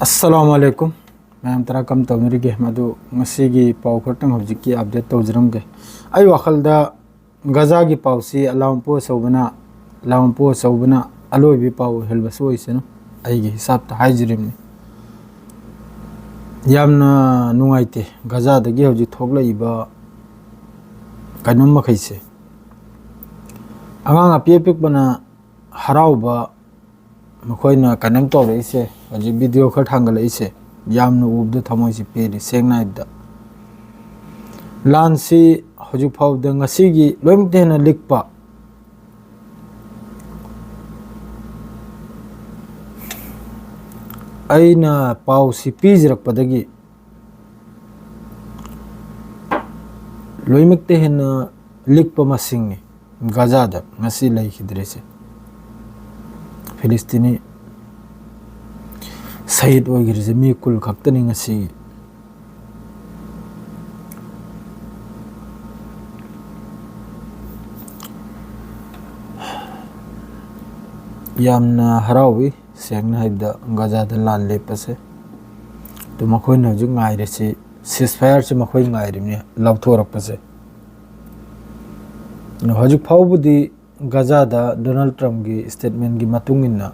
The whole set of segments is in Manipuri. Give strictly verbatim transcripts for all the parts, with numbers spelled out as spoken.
ꯑꯁꯂꯥꯃꯨ ꯑꯂꯥꯏꯀꯨꯝ꯫ ꯃꯌꯥꯝ ꯇꯔꯥ ꯀꯝ ꯇꯧꯅꯔꯤꯒꯦ? ꯃꯗꯨ ꯉꯁꯤꯒꯤ ꯄꯥꯎ ꯈꯔꯇꯪ ꯍꯧꯖꯤꯛꯀꯤ ꯑꯞꯗꯦꯠ ꯇꯧꯖꯔꯝꯒꯦ꯫ ꯑꯩ ꯋꯥꯈꯜꯗ ꯒꯖꯥꯒꯤ ꯄꯥꯎꯁꯤ ꯑꯂꯥꯎꯝꯄꯣ ꯑꯆꯧꯕꯅ, ꯑꯂꯥꯎꯝꯄꯣ ꯑꯆꯧꯕꯅ ꯑꯂꯣꯏꯕꯤ ꯄꯥꯎ ꯑꯣꯏꯍꯜꯕꯁꯨ ꯑꯣꯏꯁꯅꯨ, ꯑꯩꯒꯤ ꯍꯤꯁꯥꯞꯇ ꯍꯥꯏꯖꯔꯤꯕꯅꯤ꯫ ꯌꯥꯝꯅ ꯅꯨꯡꯉꯥꯏꯇꯦ ꯒꯖꯥꯗꯒꯤ ꯍꯧꯖꯤꯛ ꯊꯣꯛꯂꯛꯏꯕ ꯀꯩꯅꯣꯝ ꯃꯈꯩꯁꯦ꯫ ꯑꯉꯥꯡ ꯑꯄꯤꯛ ꯑꯄꯤꯛꯄꯅ ꯍꯔꯥꯎꯕ, ꯃꯈꯣꯏꯅ ꯀꯩꯅꯣꯝ ꯇꯧꯔꯛꯏꯁꯦ, ꯍꯧꯖꯤꯛ ꯚꯤꯗꯤꯑꯣ ꯈꯔ ꯊꯥꯡꯒꯠꯂꯛꯏꯁꯦ, ꯌꯥꯝꯅ ꯎꯕꯗ ꯊꯃꯣꯏꯁꯤ ꯄꯦꯜꯂꯤ꯫ ꯁꯦꯡꯅ ꯍꯥꯏꯕꯗ, ꯂꯥꯟꯁꯤ ꯍꯧꯖꯤꯛ ꯐꯥꯎꯕꯗ ꯉꯁꯤꯒꯤ ꯂꯣꯏꯅꯃꯛꯇ ꯍꯦꯟꯅ ꯂꯤꯛꯄ, ꯑꯩꯅ ꯄꯥꯎꯁꯤ ꯄꯤꯖꯔꯛꯄꯗꯒꯤ ꯂꯣꯏꯅꯃꯛꯇ ꯍꯦꯟꯅ ꯂꯤꯛꯄ ꯃꯁꯤꯡꯅꯤ ꯒꯖꯥꯗ ꯉꯁꯤ ꯂꯩꯈꯤꯗ꯭ꯔꯤꯁꯦ꯫ ꯐꯤꯂꯤꯁꯇꯤꯅꯤ ꯁꯍꯤꯗ ꯑꯣꯏꯈ꯭ꯔꯤꯁꯦ ꯃꯤ ꯀꯨꯟ ꯈꯛꯇꯅꯤ ꯉꯁꯤ꯫ ꯌꯥꯝꯅ ꯍꯔꯥꯎꯏ, ꯁꯦꯡꯅ ꯍꯥꯏꯕꯗ, ꯒꯖꯥꯗ ꯂꯥꯟ ꯂꯦꯞꯄꯁꯦ꯫ ꯑꯗꯨ ꯃꯈꯣꯏꯅ ꯍꯧꯖꯤꯛ ꯉꯥꯏꯔꯤꯁꯤ, ꯁꯤꯁꯐꯥꯌꯔꯁꯤ ꯃꯈꯣꯏ ꯉꯥꯏꯔꯤꯕꯅꯤ, ꯂꯥꯎꯊꯣꯔꯛꯄꯁꯦ꯫ ꯑꯗꯨ ꯍꯧꯖꯤꯛ ꯐꯥꯎꯕꯗꯤ ꯒꯖꯥꯗ ꯗꯣꯅꯥꯜꯗ ꯇ꯭ꯔꯝꯞꯀꯤ ꯁ꯭ꯇꯦꯠꯃꯦꯟꯒꯤ ꯃꯇꯨꯡ ꯏꯟꯅ,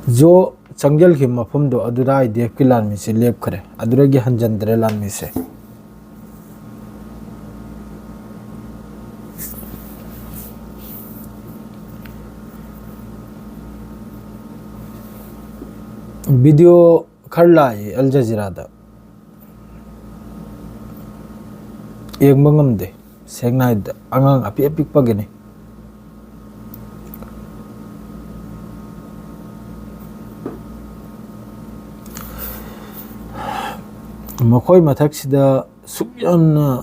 ꯖꯣ ꯆꯪꯁꯤꯜꯈꯤꯕ ꯃꯐꯝꯗꯣ ꯑꯗꯨꯗ ꯑꯥꯏ ꯗꯤ ꯑꯦꯐꯀꯤ ꯂꯥꯟꯃꯤꯁꯦ ꯂꯦꯞꯈ꯭ꯔꯦ, ꯑꯗꯨꯗꯒꯤ ꯍꯟꯖꯤꯟꯗ꯭ꯔꯦ ꯂꯥꯟꯃꯤꯁꯦ꯫ ꯚꯤꯗꯤꯑꯣ ꯈꯔ ꯂꯥꯛꯏ ꯑꯜ ꯖꯖꯤꯔꯥꯗ, ꯌꯦꯡꯕ ꯉꯝꯗꯦ꯫ ꯁꯦꯡꯅ ꯍꯥꯏꯕꯗ, ꯑꯉꯥꯡ ꯑꯄꯤꯛ ꯑꯄꯤꯛꯄꯒꯤꯅꯤ꯫ ꯃꯈꯣꯏ ꯃꯊꯛꯁꯤꯗ ꯁꯨꯛ ꯌꯥꯝꯅ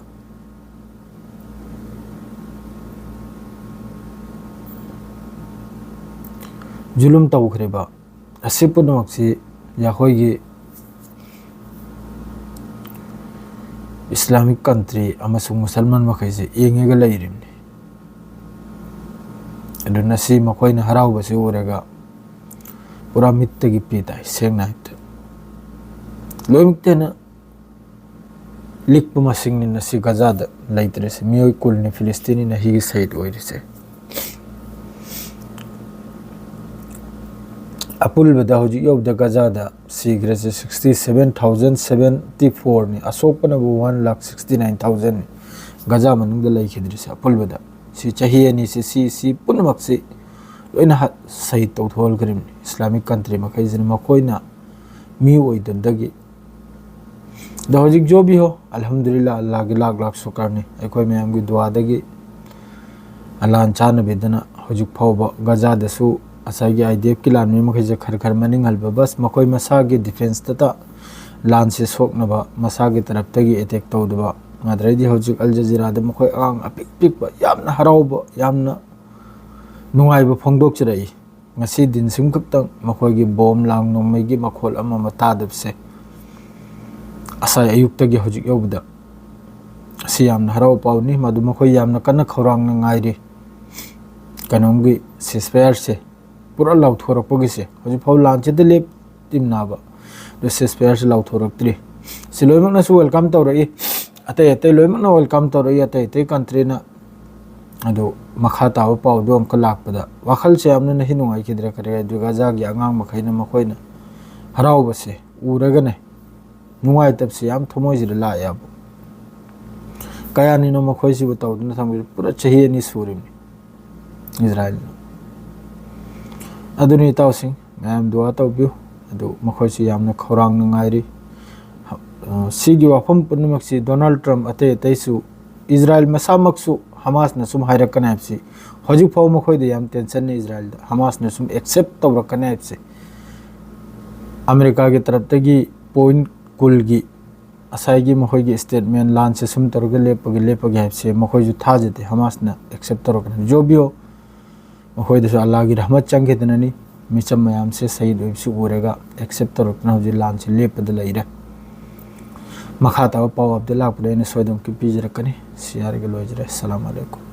ꯖꯨꯂꯨꯝ ꯇꯧꯈ꯭ꯔꯤꯕ ꯑꯁꯤ ꯄꯨꯝꯅꯃꯛꯁꯤ ꯑꯩꯈꯣꯏꯒꯤ ꯏꯁꯂꯥꯃꯤꯛ ꯀꯟꯇ꯭ꯔꯤ ꯑꯃꯁꯨꯡ ꯃꯨꯁꯜꯃꯥꯟ ꯃꯈꯩꯁꯦ ꯌꯦꯡꯉꯒ ꯂꯩꯔꯤꯕꯅꯤ꯫ ꯑꯗꯨꯅ ꯁꯤ ꯃꯈꯣꯏꯅ ꯍꯔꯥꯎꯕꯁꯤ ꯎꯔꯒ ꯄꯨꯔꯥ ꯃꯤꯠꯇꯒꯤ ꯄꯤ ꯇꯥꯏ꯫ ꯁꯦꯡꯅ ꯍꯥꯏꯕꯗ ꯂꯣꯏꯅꯃꯛꯇ ꯍꯦꯟꯅ ꯂꯤꯛꯄ ꯃꯁꯤꯡꯅꯤ ꯉꯁꯤ ꯒꯖꯥꯗ ꯂꯩꯇ꯭ꯔꯤꯁꯦ꯫ ꯃꯤꯑꯣꯏ ꯀꯨꯟꯅꯤ ꯐꯤꯂꯤꯁꯇꯤꯅꯤꯅ ꯍꯤꯒꯤ ꯁꯍꯤꯗ ꯑꯣꯏꯔꯤꯁꯦ꯫ ꯑꯄꯨꯟꯕꯗ ꯍꯧꯖꯤꯛ ꯌꯧꯕꯗ ꯒꯖꯥꯗ ꯁꯤꯈ꯭ꯔꯤꯁꯦ sixty seven thousand seventy four ꯅꯤ꯫ ꯑꯁꯣꯛꯄꯅꯕꯨ one lakh sixty nine thousand ꯅꯤ꯫ ꯒꯖꯥ ꯃꯅꯨꯡꯗ ꯂꯩꯈꯤꯗ꯭ꯔꯤꯁꯦ ꯑꯄꯨꯟꯕꯗ꯫ ꯁꯤ ꯆꯍꯤ ꯑꯅꯤꯁꯤ, ꯁꯤ, ꯁꯤ ꯄꯨꯝꯅꯃꯛꯁꯤ ꯂꯣꯏꯅ ꯍ-, ꯁꯍꯤꯗ ꯇꯧꯊꯣꯛꯍꯟꯈ꯭ꯔꯤꯕꯅꯤ ꯏꯁꯂꯥꯃꯤꯛ ꯀꯟꯇ꯭ꯔꯤ ꯃꯈꯩꯁꯤꯅ꯫ ꯃꯈꯣꯏꯅ ꯃꯤ ꯑꯣꯏꯗꯕꯗꯒꯤ꯫ ꯑꯗꯣ ꯍꯧꯖꯤꯛ ꯖꯣ ꯚꯤ ꯍꯣ, ꯑꯜꯍꯝꯗꯨꯂꯤꯜꯂꯥ, ꯑꯜꯂꯥꯍꯒꯤ ꯂꯥꯛ ꯂꯥꯛ ꯁꯨꯀꯔꯅꯤ꯫ ꯑꯩꯈꯣꯏ ꯃꯌꯥꯝꯒꯤ ꯗꯨꯋꯥꯗꯒꯤ ꯑꯂꯥꯟ ꯆꯥꯟꯅꯕꯤꯗꯅ ꯍꯧꯖꯤꯛ ꯐꯥꯎꯕ ꯒꯖꯥꯗꯁꯨ ꯉꯁꯥꯏꯒꯤ IDF ꯀꯤ ꯂꯥꯟꯃꯤ ꯃꯈꯩꯁꯦ ꯈꯔ ꯈꯔ ꯃꯅꯤꯡ ꯍꯜꯕ, ꯕꯁ ꯃꯈꯣꯏ ꯃꯁꯥꯒꯤ ꯗꯤꯐꯦꯟꯁꯇꯇ ꯂꯥꯟꯁꯦ ꯁꯣꯛꯅꯕ ꯃꯁꯥꯒꯤ ꯇꯔꯞꯇꯒꯤ ꯑꯦꯇꯦꯛ ꯇꯧꯗꯕ꯫ ꯑꯗꯩꯗꯤ ꯍꯧꯖꯤꯛ ꯑꯜ ꯖꯖꯤꯔꯥꯗ ꯃꯈꯣꯏ ꯑꯉꯥꯡ ꯑꯄꯤꯛ ꯄꯤꯛꯄ ꯌꯥꯝꯅ ꯍꯔꯥꯎꯕ, ꯌꯥꯝꯅ ꯅꯨꯡꯉꯥꯏꯕ ꯐꯣꯡꯗꯣꯛꯆꯔꯛꯏ꯫ ꯉꯁꯤ ꯗꯤꯟꯁꯤꯡꯈꯛꯇꯪ ꯃꯈꯣꯏꯒꯤ ꯕꯣꯝ ꯂꯥꯡ ꯅꯣꯡꯃꯩꯒꯤ ꯃꯈꯣꯜ ꯑꯃ ꯑꯃ ꯇꯥꯗꯕꯁꯦ ꯉꯁꯥꯏ ꯑꯌꯨꯛꯇꯒꯤ ꯍꯧꯖꯤꯛ ꯌꯧꯕꯗ꯫ ꯑꯁꯤ ꯌꯥꯝꯅ ꯍꯔꯥꯎꯕ ꯄꯥꯎꯅꯤ, ꯃꯗꯨ ꯃꯈꯣꯏ ꯌꯥꯝꯅ ꯀꯟꯅ ꯈꯧꯔꯥꯡꯅ ꯉꯥꯏꯔꯤ꯫ ꯀꯩꯅꯣꯝꯒꯤ ceasefire ꯁꯦ ꯄꯨꯔꯥ ꯂꯥꯎꯊꯣꯔꯛꯄꯒꯤꯁꯦ꯫ ꯍꯧꯖꯤꯛ ꯐꯥꯎ ꯂꯥꯟꯁꯤꯗ ꯂꯦꯞꯇꯤꯝꯅꯕ, ꯑꯗꯨ ceasefire ꯁꯦ ꯂꯥꯎꯊꯣꯔꯛꯇ꯭ꯔꯤ꯫ ꯁꯤ ꯂꯣꯏꯅꯃꯛꯅꯁꯨ welcome ꯇꯧꯔꯛꯏ, ꯑꯇꯩ ꯑꯇꯩ ꯂꯣꯏꯅꯃꯛꯅ welcome ꯇꯧꯔꯛꯏ, ꯑꯇꯩ ꯑꯇꯩ country ꯅ꯫ ꯑꯗꯨ ꯃꯈꯥ ꯇꯥꯕ ꯄꯥꯎꯗꯨ ꯑꯃꯨꯛꯀ ꯂꯥꯛꯄꯗ ꯋꯥꯈꯜꯁꯦ ꯌꯥꯝꯅ ꯍꯦꯟꯅ ꯅꯨꯡꯉꯥꯏꯈꯤꯗ꯭ꯔꯦ꯫ ꯀꯔꯤ ꯍꯥꯏꯗꯤ ꯒꯖꯥꯒꯤ ꯑꯉꯥꯡ ꯃꯈꯩꯅ ꯃꯈꯣꯏꯅ ꯍꯔꯥꯎꯕꯁꯦ ꯎꯔꯒꯅꯦ, ꯅꯨꯡꯉꯥꯏꯇꯕꯁꯦ ꯌꯥꯝ ꯊꯃꯣꯏꯁꯤꯗ ꯂꯥꯛꯑꯦꯕ꯫ ꯀꯌꯥꯅꯤꯅꯣ ꯃꯈꯣꯏꯁꯤꯕꯨ ꯇꯧꯗꯨꯅ ꯊꯝꯕꯁꯦ? ꯄꯨꯔꯥ ꯆꯍꯤ ꯑꯅꯤ ꯁꯨꯔꯤꯕꯅꯤ ꯏꯖꯔꯥꯏꯜꯅ꯫ ꯑꯗꯨꯅꯤ ꯏꯇꯥꯎꯁꯤꯡ, ꯃꯌꯥꯝ ꯗꯨꯋꯥ ꯇꯧꯕꯤꯌꯨ꯫ ꯑꯗꯨ ꯃꯈꯣꯏꯁꯤ ꯌꯥꯝꯅ ꯈꯧꯔꯥꯡꯅ ꯉꯥꯏꯔꯤ꯫ ꯑ, ꯁꯤꯒꯤ ꯋꯥꯐꯝ ꯄꯨꯝꯅꯃꯛꯁꯤ ꯗꯣꯅꯥꯜꯗ ꯇ꯭ꯔꯝꯞ ꯑꯇꯩ ꯑꯇꯩꯁꯨ, ꯏꯖꯔꯥꯏꯜ ꯃꯁꯥꯃꯛꯁꯨ ꯍꯃꯥꯁꯅ ꯁꯨꯝ ꯍꯥꯏꯔꯛꯀꯅꯤ ꯍꯥꯏꯕꯁꯤ ꯍꯧꯖꯤꯛ ꯐꯥꯎꯕ ꯃꯈꯣꯏꯗ ꯌꯥꯝ tension ꯅꯤ꯫ ꯏꯖꯔꯥꯏꯜꯗ ꯍꯃꯥꯁꯅ ꯁꯨꯝ accept ꯇꯧꯔꯛꯀꯅꯤ ꯍꯥꯏꯕꯁꯦ, ꯑꯃꯦꯔꯤꯀꯥꯒꯤ ꯇꯔꯞꯇꯒꯤ point ꯀꯨꯟꯒꯤ ꯉꯁꯥꯏꯒꯤ ꯃꯈꯣꯏꯒꯤ statement, ꯂꯥꯟꯁꯦ ꯁꯨꯝ ꯇꯧꯔꯒ ꯂꯦꯞꯄꯒꯦ, ꯂꯦꯞꯄꯒꯦ ꯍꯥꯏꯕꯁꯦ ꯃꯈꯣꯏꯁꯨ ꯊꯥꯖꯗꯦ ꯍꯃꯥꯁꯅ accept ꯇꯧꯔꯛꯀꯅꯤ꯫ ꯖꯣ ꯚꯤ ꯍꯣ, ꯃꯈꯣꯏꯗꯁꯨ ꯑꯜꯂꯥꯍꯒꯤ ꯔꯍꯃꯠ ꯆꯪꯈꯤꯗꯅꯅꯤ꯫ ꯃꯤꯆꯝ ꯃꯌꯥꯝꯁꯦ ꯁꯍꯤꯗ ꯑꯣꯏꯕꯁꯤ ꯎꯔꯒ accept ꯇꯧꯔꯛꯇꯅ ꯍꯧꯖꯤꯛ ꯂꯥꯟꯁꯤ ꯂꯦꯞꯄꯗ ꯂꯩꯔꯦ꯫ ꯃꯈꯥ ꯇꯥꯕ ꯄꯥꯎ update ꯂꯥꯛꯄꯗ ꯑꯩꯅ ꯁꯣꯏꯗꯅ ꯄꯤꯖꯔꯛꯀꯅꯤ꯫ ꯁꯤ ꯍꯥꯏꯔꯒ ꯂꯣꯏꯖꯔꯦ꯫ ꯑꯁꯂꯥꯃꯨ ꯑꯂꯩꯀꯨꯝ꯫